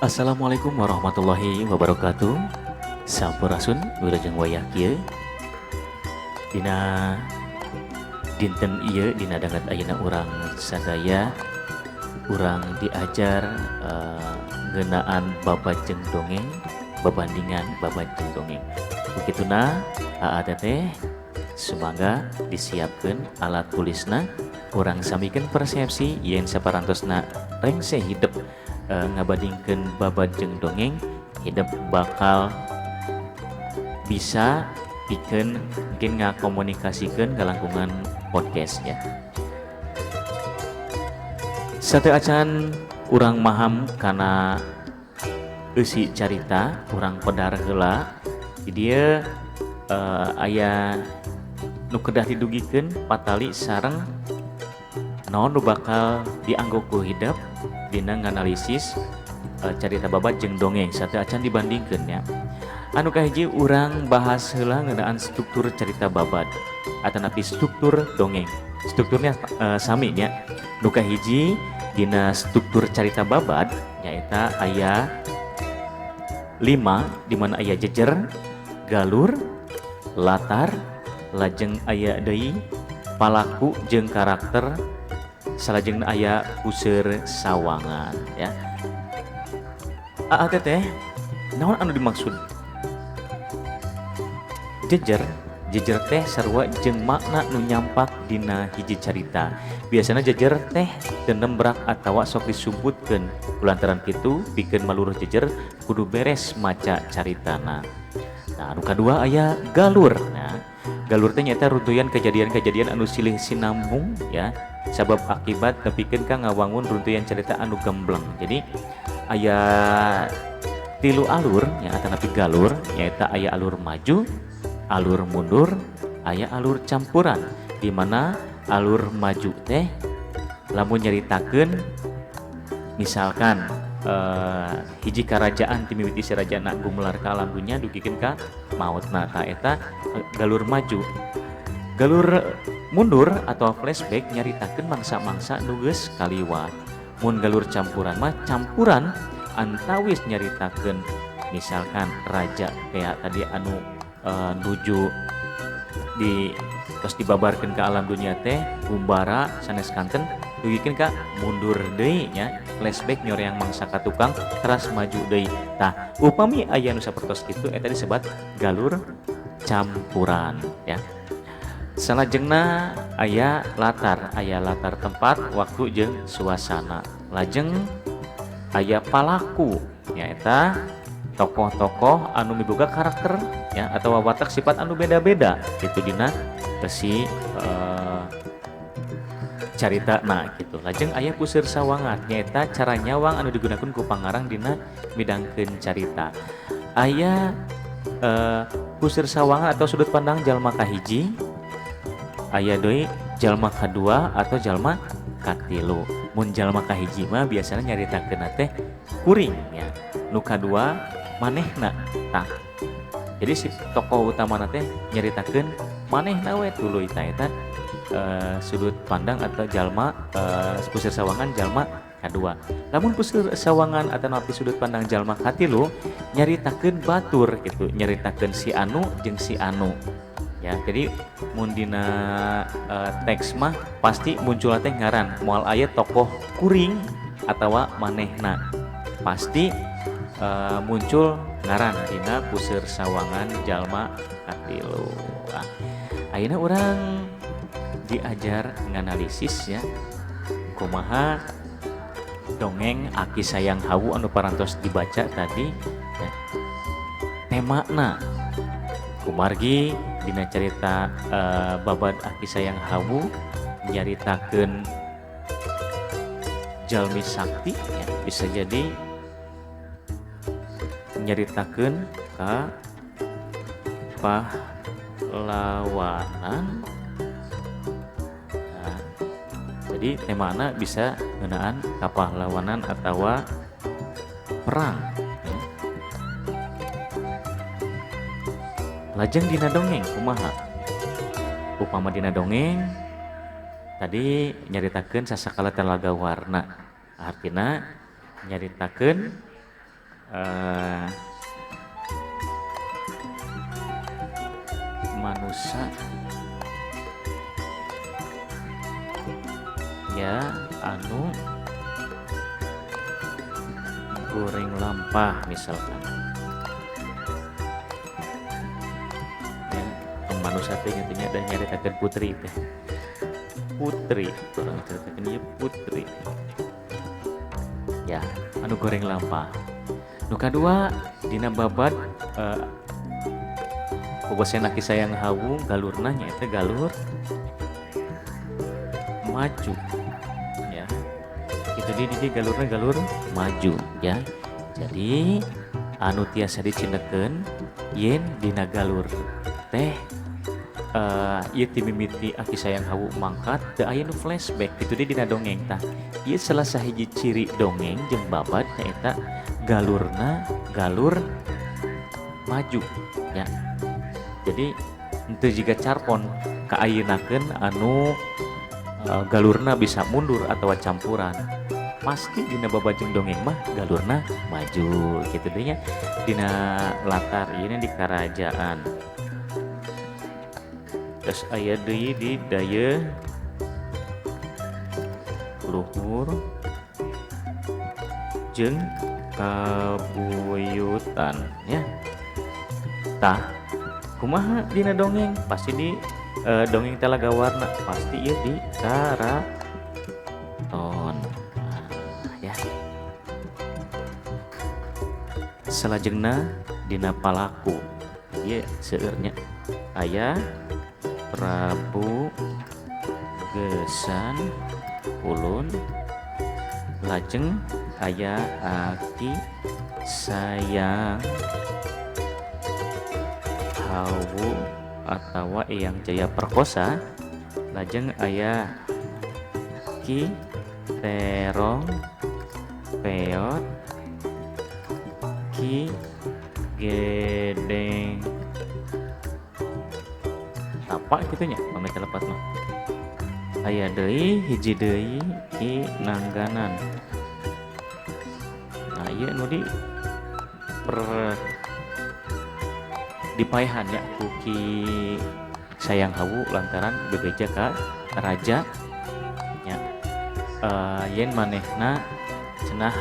Assalamualaikum warahmatullahi wabarakatuh. Sampurasun, wilujeng wayah kieu. Dina dinten ieu, dina danget ayeuna, urang sadaya urang diajar ngeunaan babad jeung dongeng, babandingan babad jeung dongeng. Begituna aa teteh, sumangga disiapkeun alat tulisna, urang samikeun persepsi yen saparantosna rengse hidep ngabandingkeun babad jeung dongeng, hidep bakal bisa pikeun mungkin ngakomunikasikeun kalangkungan podcast ya. Sateuacan urang maham kana eusi carita, urang pedar heula. Di dieu aya nu kedah didugikeun patali sareng naon nu bakal dianggo ku hidep dina nganalisis carita babad jeung dongeng sateuacan dibandingkeun ya. Anu kahiji, urang bahas heula ngeunaan struktur carita babad atanapi struktur dongeng. Strukturnya sami nya. Nu kahiji, dina struktur carita babad nyaeta aya 5, di mana aya jejer, galur, latar, lajeng aya deui palaku jeung karakter, salajengna aya puseur sawangan ya. Aa teteh, naon anu dimaksud jejer? Jejer teh sarua jeung makna nu nyampak dina hiji carita. Biasana jejer teh teu nembrak atawa sok disumputkeun. Kulantaran kitu, pikeun maluruh jejer kudu beres maca caritana. Nah, anu kadua aya galur. Nah, galur teh nyaeta runtuyan kejadian-kejadian anu silih sinambung ya, sabab akibat nepikeun ka ngawangun runtuyan carita anu gembleng. Jadi aya tilu alur ya atanapi galur, nyaeta aya alur maju, alur mundur, aya alur campuran, di mana alur maju teh lamun nyaritakeun misalkan hiji kerajaan ti mimiti si rajana gumelar ka alam dunya dugikeun ka mautna, tah eta galur maju. Galur mundur atau flashback nyaritakeun mangsa-mangsa nu geus kaliwat. Mun galur campuran mah campuran antawis nyaritakeun misalkan raja kayak tadi anu nuju di terus dibabarkeun ke alam dunia teh gumbara sanes kanten dugikeun ka mundur deui nya, flashback nyoreang mangsa ka tukang teras maju deui. Tah, upami aya nu sapertos kitu, eta disebat galur campuran ya. Salajengna aya latar, aya latar tempat, waktu jeung suasana. Lajeng aya palaku, nyaeta tokoh-tokoh anu miboga karakter ya atau watak sifat anu beda-beda gitu dina si carita. Nah, gitu. Lajeng aya puseur sawangan, nyaeta cara nyawang anu digunakan ku pangarang dina midangkeun carita. Aya puseur sawangan atau sudut pandang jalma kahiji, aya deui jalma kadua atau jalma katilu. Mun jalma kahiji mah biasanya nyaritakeun teh kuring ya, nu kadua manehna. Tah, jadi si tokoh utama teh nyaritakeun manehna we tuluy. Tah, eta sudut pandang atau jalma puseur sawangan jalma kadua. Lamun puseur sawangan atau napi sudut pandang jalma katilu, nyaritakeun batur gitu, nyaritakeun si anu jeung si anu ya. Jadi mun dina teks mah pasti muncul teh ngaran, moal aya tokoh kuring atau manehna, pasti muncul ngaran dina puseur sawangan jalma katilu. Nah, ayeuna urang diajar nganalisis ya, kumaha dongeng Aki Sayang Hawu anu parantos dibaca tadi ya. Temana kumargi dina carita babad Aki Sayang Hawu nyaritakeun jalmi sakti ya, bisa jadi nyaritakeun ka pahlawanan. Nah, jadi temana bisa ngeunaan kapahlawanan atau perang ya. Lajeng dina dongeng kumaha? Upama dina dongeng tadi nyaritakeun sasakala Talaga Warna, artina nyaritakeun Manusa ya anu goreng lampah misalkan ya, manusia teh ngertinya ada nyaritakeun putri teh, putri orang ceritakeun ieu putri ya anu goreng lampah. Nu kadua dina babad Bebesen Aki Sayang Hawu galurna nyaeta galur maju ya. Itu di galurna galur maju ya. Jadi anu tiasa dicindekeun yen dina galur teh ieu ti mimiti Aki Sayang Hawu mangkat teu aya nu flashback kitu di dina dongeng tah. Ieu salah sahiji ciri dongeng jeung babad nyaeta galurna galur maju ya. Jadi henteu jiga carpon kaayeunakeun anu galurna bisa mundur atau campuran. Pasti dina babad jeung dongeng mah galurna maju kitu deui nya. Dina latar ieu di kerajaan. Terus aya deui di daya luhur jeung kabuyutan ya. Tah kumaha dina dongeng? Pasti di dongeng Talaga Warna pasti ieu di karaton. Nah, ya. Salajengna dina palaku ieu seueurnya aya Prabu Gesan Ulun, lajeng aya Aki Sayang Hawu atawa Eyang Jaya Perkosa, lajeng aya Ki Terong Peot, Ki Gedeng apa kitu nya pamit lepat mah. Aya deui hiji deui Ki Nangganan. Nah ieu nu di per dipaehan ya ku Ki Sayang Hawu lantaran bebeja ka raja nya. Yen manehna cenah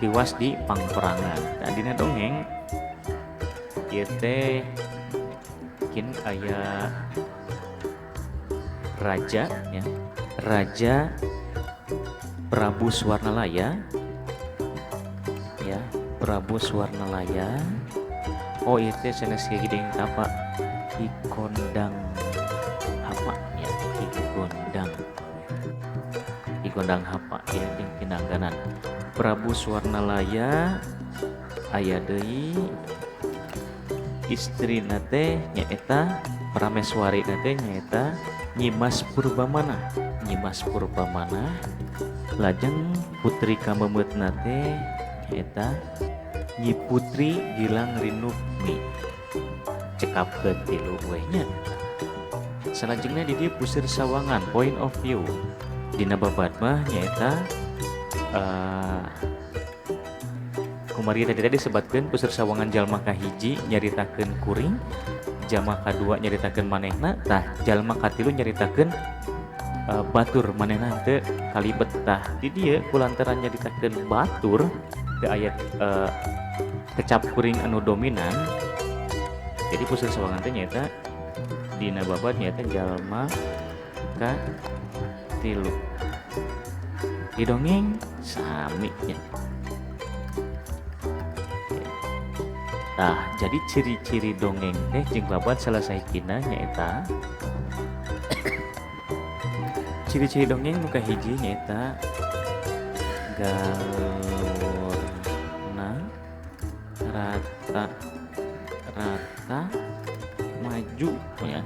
tiwas di pangperangan. Tah dina dongeng ieu teh mungkin aya raja ya, Raja Prabu Swarnalaya ya, Prabu Swarnalaya. Oh ieu teh sanes Ki Gedeng Tapa, Ki Kondang Hapa ya, Ki Gondang. Ki Gondang Hapa ya jeung Ki Nangganan. Prabu Swarnalaya aya deui istrina teh nyaeta Prameswari teh nyaeta Nyimas Purbamanah. Nyimas Purbamanah lajeng putri kamemeutna teh nyaeta Nyi Putri Gilang Rinukmi. Cekapkeun tilu we nya. Salajengna di dieu puseur sawangan point of view. Dina babad mah nyaeta kumari tadi disebatkeun puseur sawangan jalma kahiji nyaritakeun kuring, jalma kadua nyaritakeun manehna, tah jalma katilu nyaritakeun batur manehna teu kalibet. Tah di dieu kulantaran nyaritakeun batur teu aya kecap kuring anu dominan. Jadi puseur sawangan teh nyaeta dina babad nyaeta jalma katilu. Di dongeng sami nya. Nah, jadi ciri-ciri dongeng teh jeung babad salah sahijina nyaeta ciri-ciri dongeng nu kahiji nyaeta galurna rata-rata maju ya.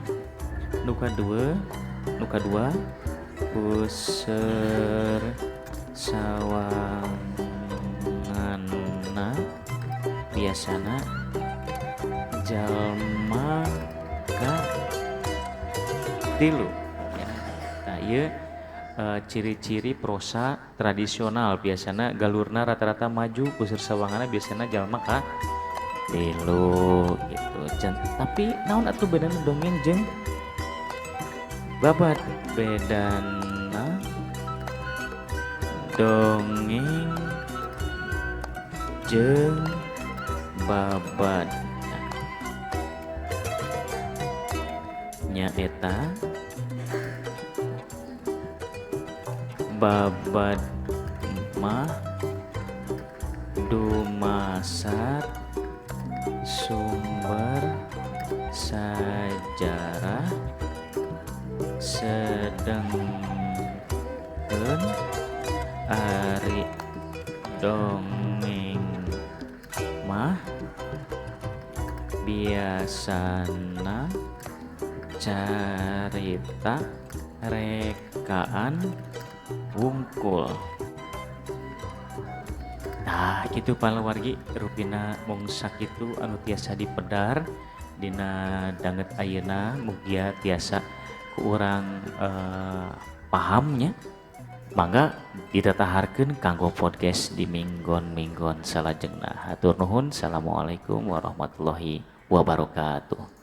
Nu kadua puseur sawanganna biasana jalma ka tilu ya. Nah ieu Ciri-ciri prosa tradisional biasana galurna rata-rata maju, puseur sawanganna biasana jalma ka tilu gitu. Tapi naon atuh bedana dongeng jeung babad? Bedana dongeng jeung babad nyaeta babad mah dumasar sumber sajarah, sedengkeun ari dongeng mah biasana carita rekaan wungkul. Nah, kitu palawargi, rupina mung sakitu anu tiasa dipedar dina danget ayeuna, mugia tiasa ku urang pahamnya. Mangga ditataharkeun kanggo podcast di minggon-minggon salajengna. Hatur nuhun. Assalamualaikum warahmatullahi wabarakatuh.